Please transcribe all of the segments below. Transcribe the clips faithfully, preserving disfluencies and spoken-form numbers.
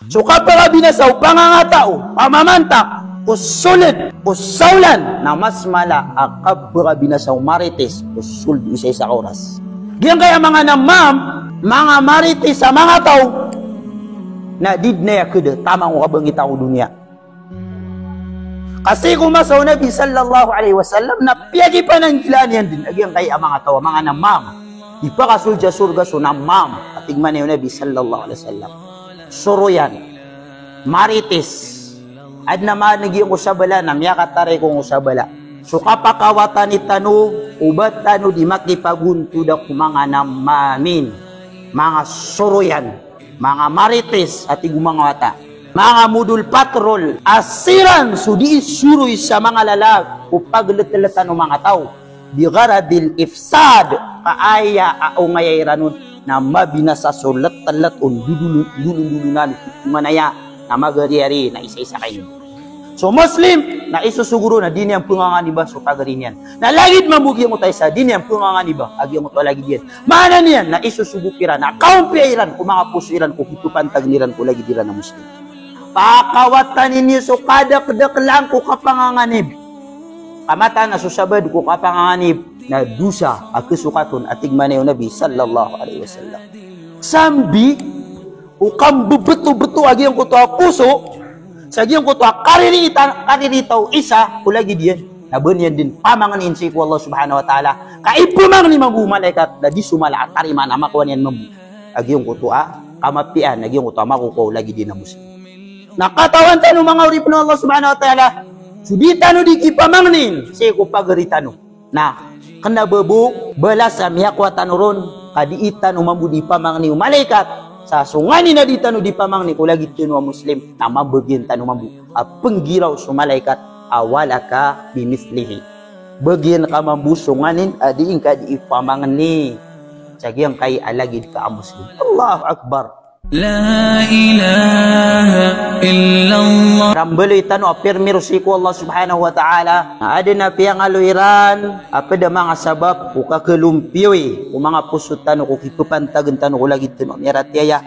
So kapakabinasa o pangangatao, pamamantak, o soled, o saolan, na mas mala a kapakabinasa o marites, o soled o isaisa ka oras. Giyangkaya manga namam, manga marites a manga taw, na di dn aya keda taman ko kabangita ko doniya. Ka sii ko masa o Nabi sallallahu alaihi wasallam na piyakipananggilaan iyan dn a giyangkaya manga taw a manga namam. Di pakasold sa sorga so namam, a tig mambo o Nabi sallallahu alaihi wasallam. Soroyan, marites. Adn a maana giyangkoto a sabala na miyakataray ko ngkoto a sabala. So kapakawatani tano, o ba tano di makipagontoda ko manga namamin, manga soroyan, manga marites a tig o manga wata, manga modol patrol a siran so di isoroy sa manga lalag o pagletltan o manga taw. Bi gharadil ifsad, ka aya a ongaya iran on na mabinasa so letlet o ndolon-, ndolondolonan o manaya na magariyari na isaisa ka ino. So Muslim na isosogo ron na di niyan penganganiba so pagari niyan. Na lagid mambo giyangkoto a isa, di niyan penganganiba a giyangkoto a lagid iyan. Maana niyan na isosogo kiran, na kaompiya iran ko manga poso iran ko kipepantagn iran ko lagid iran a Muslim. Pakawatani niyo so kadakdaklan ko kapanganganib. Ka mataan a so sabaad ko kapanganganib na dosa a kesokat on, a tig mambo o Nabi sallallahu alaihi wasallam. Sambi o kambebetobeto a giyangkoto a poso sa giyangkoto a kariritan, karirita o isa ko lagid iyan, na ba niyan dn pamangnin sii ko Allah subhanahu wa ta'ala. Ka ipemangni mambo o malaikat na di so mala a tarimaan a makowa niyan mambo a giyangkoto a kamapiyaan a giyangkoto a makokowa o lagid iyan a Muslim. Na katawan tano manga oripen o Allah subhanahu wa ta'ala, so di tano di kipamangnin sii ko pagari tano, na kena ba bo balas a miyakowa tano ron, ka di tano mambo di pamangni o malaikat. Sa so nganin a di tano di pamangni ko lagid tano a Muslim, na mambagian tano mambo a penggiraw so malaikat a walaka bimithlihi. Bagian ka mambo so nganin a di ngka di ipamangni sa giyangkai a lagid ka a Muslim. Allahu Akbar. La ilaha illallah. Rambaloy tano a pirmiro sii ko Allah subhanahu wa ta'ala, na aden a piyangaloy iran a ped a manga sabap ko kakelompiyoy ko manga poso tano ko kipepantagn tano ko lagid tano a miyaratiyaya.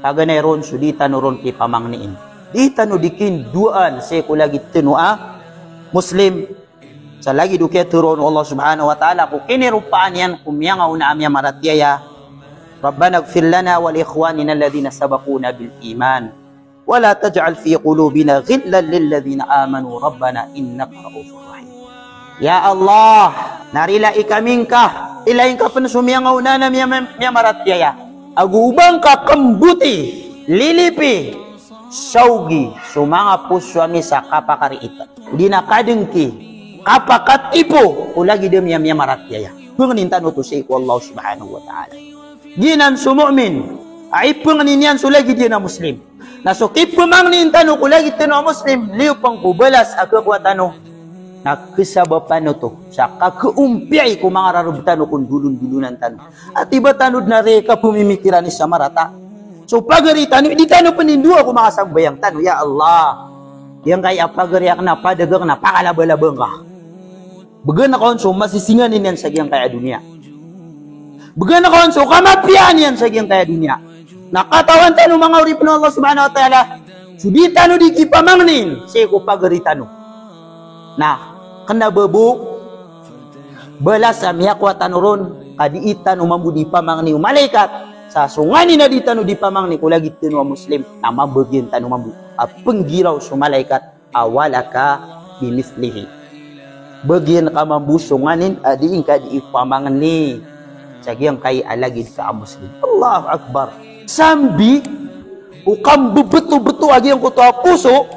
Paganay ron so di tano ron kipamangnin. Di tano di kindoan sii ko lagid tano a Muslim. Sa lagid o kiyatharoa on o Allah subhanahu wa ta'ala ko kiniropaan iyan ko miyangaona a miyamaratiyaya. Rabbana ighfir lana wa li ikhwanina alladhina sabaquna bil iman. Wa la taj'al fi qulubina ghillan lilladhina amanu rabbana innaka ra'ufur rahim. Ya Allah, na rilai kami ngka, rilai ngka pen so miyangaona a miya-, miyamaratiyaya. Ago o ba ngka kemboti, lilipi, saogi so manga poso ami sa kapakariit, odi na kadengki, kapakatipo ko lagid ami a miyamaratiyaya. Pangnin tano oto sii ko Allah subhanahu wa ta'ala. Giyanan so mu'min a ipangnin iyan so lagid iyan a Muslim. Na so kipamangnin tano ko lagid tano a Muslim, liyo pen ko balas a kakowa tano na kesabapan oto sa kakeompiyai ko manga rareb tano ko ndolondolonan tano. Ati ba tano den a di kapemimikiran i sa marata. So pagari tano, di tano penindoa ko manga sambayang tano, ya Allah. Giyangkai a pagari aken a padagang na pakalabalaba ngka. Began ka on so masisinganin iyan sa giyangkai a doniya. Began ka on so kamapiyaan iyan sa giyangkai a doniya. Na katawan tano manga oripen o Allah subhanahu wa ta'ala, so di tano di kipamangnin sii ko pagari tano. Na kena ba bo balas a miyakowa tano ron, ka di tano mambo di pamangni o malaikat. Sa so nganin a di tano di pamangni ko lagid tano a Muslim, na mambagian tano mambo a penggiraw so malaikat a walaka bimithlihi. Bagian ka mambo so nganin a di ngka di ipamangni sa giyangkai a lagid ka a Muslim. Allahu Akbar. Sambi o kambebetobeto a giyangkoto a poso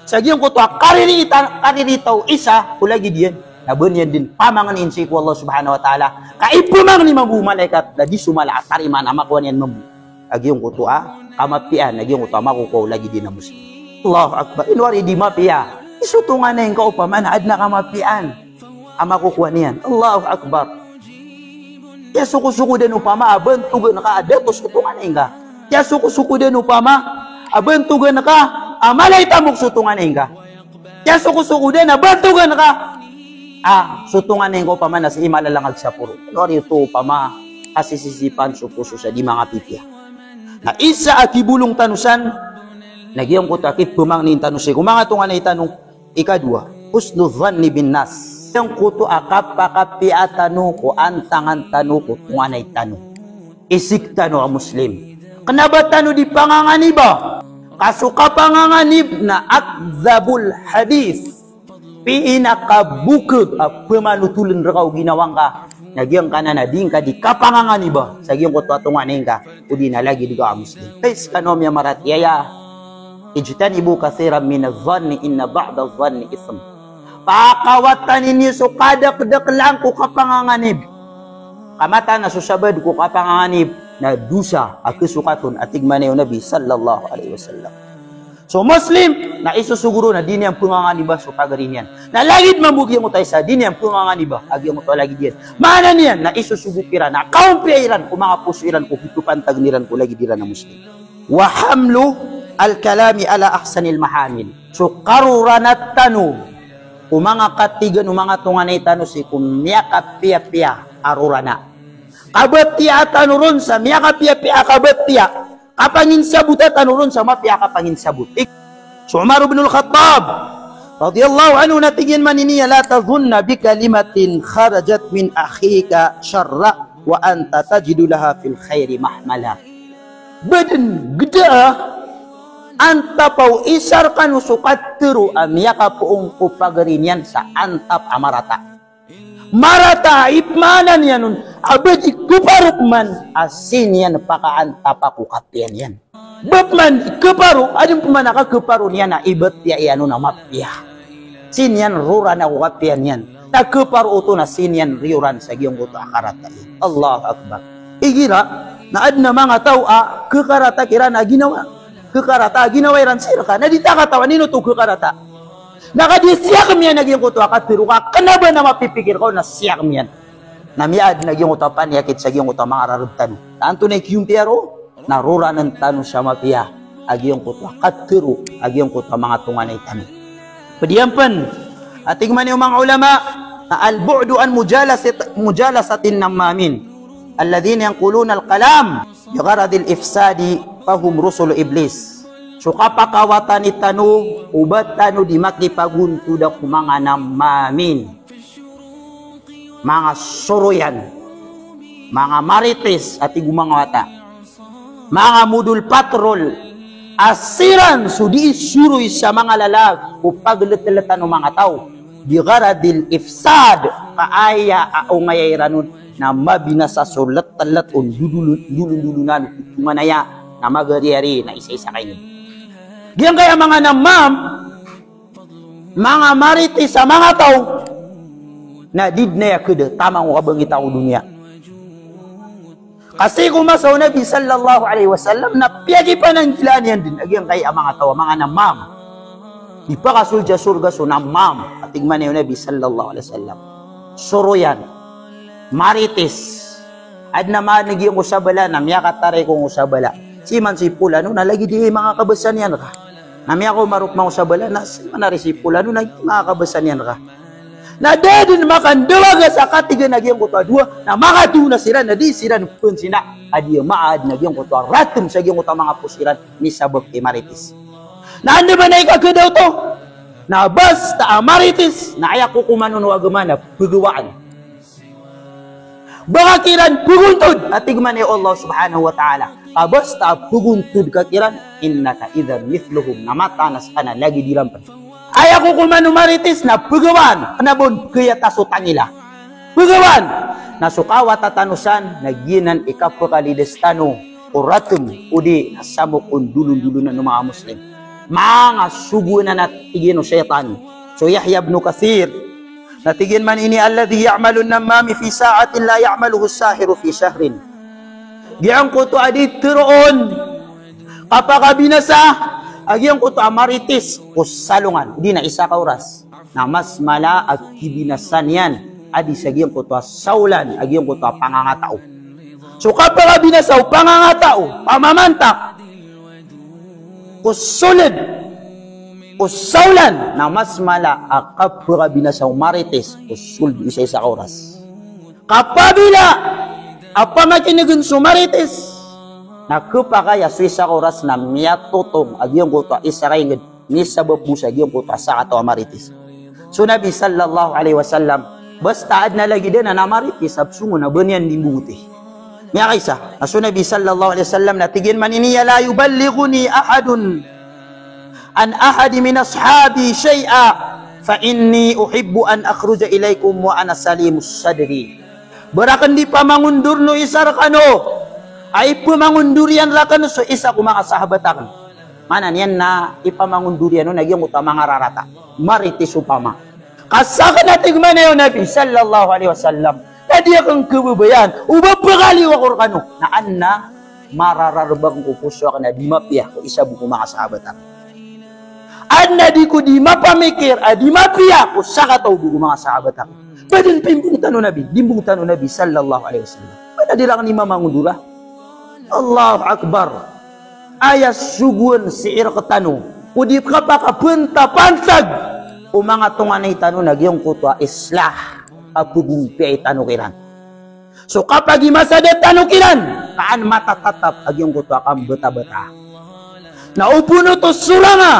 sa giyangkoto a kariritan, karirita o isa ko lagid iyan, na ba niyan den pamangnin sii ko Allah subhanahu wa ta'ala. Ka ipamangni mambo o malaikat, na di so mala a tarimaan a makowa niyan mambo a giyangkoto a kamapiyaan, a giyangkoto a makokowa o lagid iyan a Muslim. Allahu Akbar. Ino ari di mapiya? Isotonganay ngka opama na aden a kamapiyaan a makokowa niyan. Allahu Akbar. Kiyasokosokodan opama a bantogan ka a dato so tonganay ngka. Kiyasokosokodan opama a bantogan ka a mala i tamok so tonganay ngka. Kiyasokosokodan a bantogan ka a so tonganay ngka opama na sii malalangag sa poro. Ino ari oto opama a sisisipan so poso sa di mangapipiya? Na isa a kibolong tano san Na giyangkoto a kipemangnin tano sii ko manga tonganay tano. Ikadowa, husnul dhanni bin nas. Giyangkoto a kapakapiya tano ko antangan tano ko tonganay tano. Isik tano a Muslim. Kena ba tano di panganganiba? Ka so kapanganganib na akdhabul hadith. Pinakabokeg a pemanotolen reka o ginawa ngka. Na giyangkanan a di ngka di kapanganganiba sa giyangkoto a tonganay ngka, odi na lagid ka a Muslim. Hay sekano a miyamaratiyaya. Ijtanibu kathiran minadh dhanni inna ba'dadh dhanni ithm. Pakawatani niyo so kadakdakelan ko kapanganganib. Ka mataan a so sabaad ko kapanganganib na dosa a kesokat on, a tig mambo o Nabi sallallahu alaihi wasallam. So Muslim na isosogo ron na di niyan penganganiba so pagari niyan. Na lagid mambo giyangkoto a isa, di niyan penganganiba a giyangkoto a lagid iyan. Maana niyan na isosogo kiran, na kaompiya iran ko manga poso iran ko pipantag iran ko lagid iran a Muslim. Wa hamlu al-kalami ala ahsanil mahamil. So karorana tano o manga katigan o manga tonganay tano sii ko miyakapiyapiya a rorana. Kabatiya tano ron sa miyakapiyapiya a kabatiya. Kapanginsabota tano ron sa mapiya a kapanginsabot. Ik-, so Umar ibn al-Khattab radiyallahu anhu na tig iyan man ini, "La tadhunna bi kalimatin kharajat min akhika sharra wa anta tajidu laha fil khairi mahmala." Ba den geda a antapa o isa rekano so katero a miyakapoon ko pagari niyan sa antap a marata. Marata a ipmaana niyan on a ba di keparo peman a sii niyan pakaantapa ko kapiya niyan. Ba peman di keparo, aden peman a kakeparo niyan a ibatiya iyan on a mapiya. Sii niyan rorana ko kapiya niyan. Na keparo oto na sii niyan riyoran sa giyangkoto a karata iyan. Allahu Akbar. Igira na aden a manga taw a kekarata kiran a ginawa. Kekarata a ginawa iran sii reka. Na di ta katawan ino oto kekarata. Na ka di siyakem iyan a giyangkoto a katero ka, kena ba na mapipikir ka on na siyakem iyan. Na miyaaden a giyangkoto a paniyakit sa giyangkoto a manga rareb tano. Na antonaa i kiyompiya ron? Na roranen tano sa mapiya a giyangkoto a katero a giyangkoto a manga tonganay tano. Ped iyan pen, a tig mambo o manga ulama, na al-bu'du an mujalasat-, mujalasatin nammamin alladhina yanquluna al-kalam bi gharadil ifsadi fahum rusulu iblis. So kapakawatani tano o ba tano di makipagontoda ko manga nammamin, manga soroyan, manga marites, a tig o manga wata, manga modol patrol a siran so di soroy sa manga lalag o pagleteletan o manga taw. Bi gharadil ifsad, ka aya a ongaya iran on na mabinasa so letelet o ndolon-, ndolondolonan o tonganay a na magariyari na isaisa ka ini. Giyangkaya manga namam, manga marites a manga taw na di den aya keda taman ko kabangita ko doniya. Ka sii ko masa o Nabi sallallahu alaihi wasallam na piyakipananggilaan iyan den a giyangkaya manga taw a manga namam. Di pakasoled sa sorga so namam, a tig mambo o Nabi sallallahu alaihi wasallam. Soroyan, marites. Aden a maana giyangkoto sabala na miyakataray ko sabala. Sii man si polano na lagid i manga kabasa niyan ka. Na miyakaoma roo ko manga sabala na sii man ari si polano na manga kabasa niyan ka. Na da den makandawaga sa katigan a giyangkoto a dowa, na makatoon a siran, na di siran pensina a di maad na giyangkoto a ratem sa giyangkoto a manga poso iran, misabap i marites. Na anda ba na ikakeda oto? Na basta a marites, na aya kokoman on o agama na pegawaan. Ba ka kiran pegontod, a tig mambo o Allah subhanahu wa ta'ala. Ka basta a pegontod ka kiran, innaka idhan mithluhum, na mataan a seka na lagid iran pen. Aya kokoman o marites na pegawaan, kena ba on kiyata so tangila. Pegawaan, na so kawata tano san, na giyanan i kapekalidas tano ko ratem, odi na samok o ndolondolonan o manga Muslim. Manga sogoan anan, tig iyan o shaytan. So Yahya ibn Kathir, na tig iyan man ini, "Alladhi ya'malu an-nammami fi sa'atin la ya'maluhu as-sahiru fi shahrin." Giyangkoto a di teroon kapakabinasa a giyangkoto a marites ko salongan, odi na isa ka oras, na mas mala a kibinasa niyan a di sa giyangkoto a saolan a giyangkoto a pangangatao. So kapakabinasa o pangangatao, pamamantak ko soled o saolan, na mas mala a kapakabinasa o marites ko soled o isa-isa ka oras. Ka apabila a pamakinegen so marites, Na khapakay a so isa ka oras na miyatotong a giyangkoto a isa ka ingd, misabap bo sa giyangkoto a sakataw a marites. So Nabi sallallahu alaihi wasallam, basta adn a lagid anan a marites a psongon a ba niyan dii mbogoti. Miyakaisa, na so Nabi sallallahu alaihi wasallam na tig iyan man ini a, "La yuballighuni ahadun an ahadin min ashabi shay'a, fa inni uhibbu an akhruja ilaikum wa ana salimus sadri." Ba rakn dii pamangondorn o isa rkano a ipamangondor iyan rakn so isa ko manga sahabat akn. Maana niyan na ipamangondor iyan on a giyangkoto a manga rarata. Marites opama. Ka sakn, a tig man o Nabi sallallahu alaihi wasallam, na di akn khababayaan o ba pkhaliyo ako rkano na adn a marararb ko poso akn a di mapiya ko isa bo ko manga sahabat akn. Adn a di ko di mapamikir a di mapiya ko sakataw bo ko manga sahabat akn. Ba dn pimbong tano o Nabi, di mbong tano o Nabi sallallahu alaihi wasallam. Ba adn a di rakn dii mamangondor a. Allahu Akbar. Aya sogoan sii rktano ko di kapakapantapantag o manga tonganay tano na giyangkoto a islah, kapagompiya tano kiran. So kapagimasada tano kiran, ka an matatatap a giyangkoto a kambatabata. Na opama oto so sorang a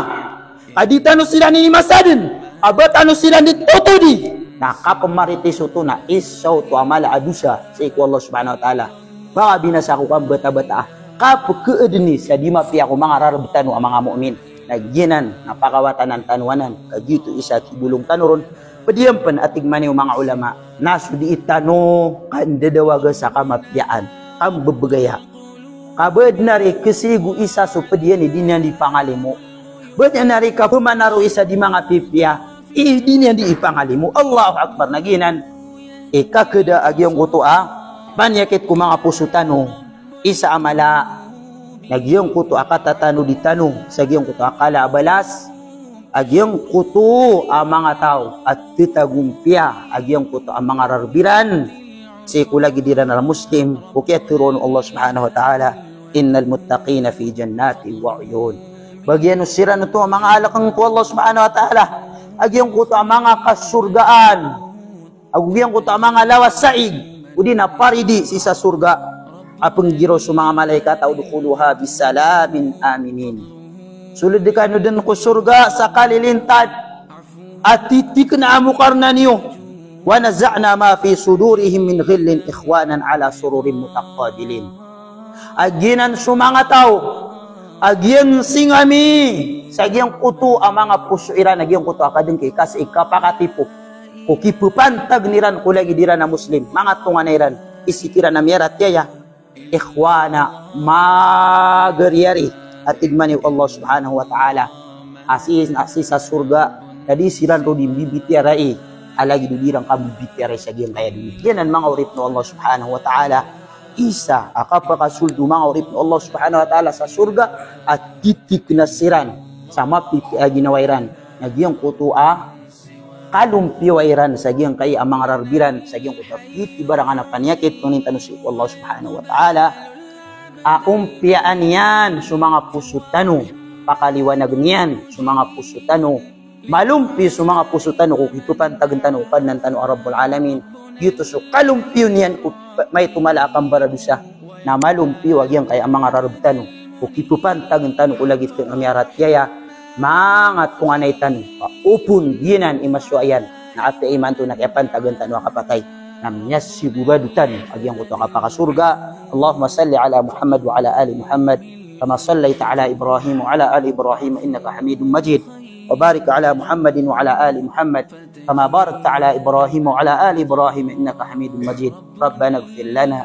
ka di tano siran inimasadn, a ba tano siran dii totodi, na kapmarites oto na isa oto a mala a dosa sii ko Allah subhanahu wa ta'ala. Ba ka binasa ko kambatabata a kapkhaadni sa di mapiya ko manga rarb tano a manga mu'min. Na giyanan na pakawatanan tano anan, ka giyoto isa a kibolong tano ron. Pd iyan pn, a tig man o manga ulama, na so dii tano kanddadawaga sa kamapiyaan, kambebegaya. Ka ba adn a ri khasigo isa so pd iyan i di niyan dii pangalimo. Ba adn a ri kapmanaro isa di manga pipiya i di niyan dii pangalimo. Allahu Akbar. Na giyanan i kakhada a giyangkoto a paniyakit ko manga poso tano. Isa a mala na giyangkoto a katatanodi tano sa giyangkoto a kala a balas a giyangkoto a manga taw a tatagompiya a giyangkoto a manga rarb iran sii ko lagid iran a Muslim, ko kiyatharoon o Allah subhanahu wa ta'ala, "Innal muttaqina fi jannatin wa uyun." Ba giyanan siran oto a manga alkn ko Allah subhanahu wa ta'ala a giyangkoto a manga kasorgaan, ago giyangkoto a manga lawas saig, odi na paridi sii sa sorga, a pnggiraw so manga malaikat a, "Udkhuluha bisalamin aminin." Sold kano dn ko sorga sa kalilintad a titikna a mokarna niyo. "Wa naza'na ma fi sudurihim min ghillin ikhwanan ala sururin mutaqabilin." A giyanan so manga taw a giyansing ami sa giyangkoto a manga poso iran a giyangkoto a kadngki ka sii kapakatipo ko kipapantagn iran ko lagid iran a Muslim, manga tonganay iran, i sii kiran a miyaratiyaya, ikhwana, magariyari, a tig man o Allah subhanahu wa ta'ala, a sii, a sii sa sorga na di siran roo dii mbibitiyarai a lagid o di iran kambibitiyarai sa giyangkaya doniya. Giyanan manga oripn o Allah subhanahu wa ta'ala, isa a kapakasold o manga oripn o Allah subhanahu wa ta'ala sa sorga a titikna siran sa mapipiya a ginawa iran na giyangkoto a kalompiyo iran sa giyangkaya a manga rarb iran sa giyangkoto a pitibarangan a paniyakit. Tonganay tano sii ko Allah subhanahu wa ta'ala a ompiyaan iyan so manga poso tano, pakaliwanagn iyan so manga poso tano, malompiyo so manga poso tano ko kipapantagn tano ko Kadnan tano a Rabbul Alamin. Giyoto so kalompiyo niyan ko maito mala a kambaradosa na malompiyo a giyangkaya a manga rarb tano ko kipapantagn tano ko lagid tano a miyaratiyaya, manga tonganay tano. Opama giyanan i masowa iyan na apiya imanto na kiyapantagn tano a kapatay na miyasigorado tano a giyangkoto a kapakasorga. Allahumma salli ala Muhammad wa ala ali Muhammad kama sallaita ala Ibrahim wa ala ali Ibrahim innaka Hamidum Majid. Wa barik ala Muhammadin wa ala ali Muhammad kama barakta ala Ibrahim wa ala ali Ibrahim innaka Hamidum Majid. Rabbana ighfir lana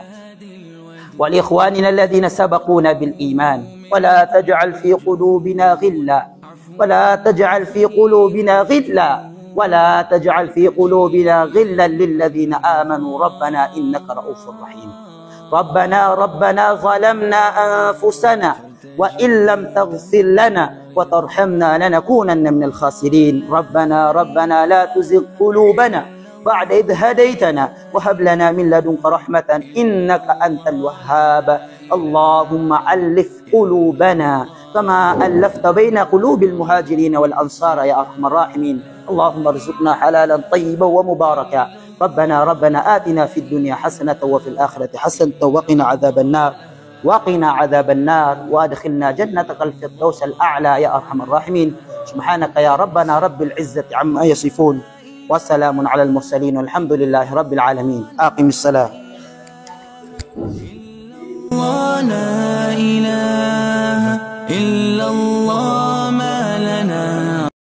wa li ikhwanina alladhina sabaquna bil iman wa la taj'al fi qulubina ghilla wa la taj'al fi qulubina ghilla wa la taj'al fi qulubina ghillan lil ladhina amanu rabbana innaka ra'ufur rahim. Rabbana, rabbana zalamna anfusana wa in lam taghfir lana wa tarhamna lanakunanna minal khasirin. Rabbana, rabbana la tuzigh qulubana ba'da idh hadaytana wa hab lana min ladunka rahmatan innaka antal wahhab. Allahumma allif qulubana kama allafta baina qulubil muhajirin wal ansar ya arhamar rahimin. Allahumma rzuqna halalan tayyiban wa mubaraka. Rabbana, rabbana atina fid dunya hasanatan wa fil akhirati hasanatan wa qina adhaban nar. وقنا عذاب النار وأدخلنا جنتك الفردوس الأعلى يا أرحم الراحمين. سبحانك يا ربنا رب العزة عما يصفون. وسلام على المرسلين والحمد لله رب العالمين. أقم الصلاة.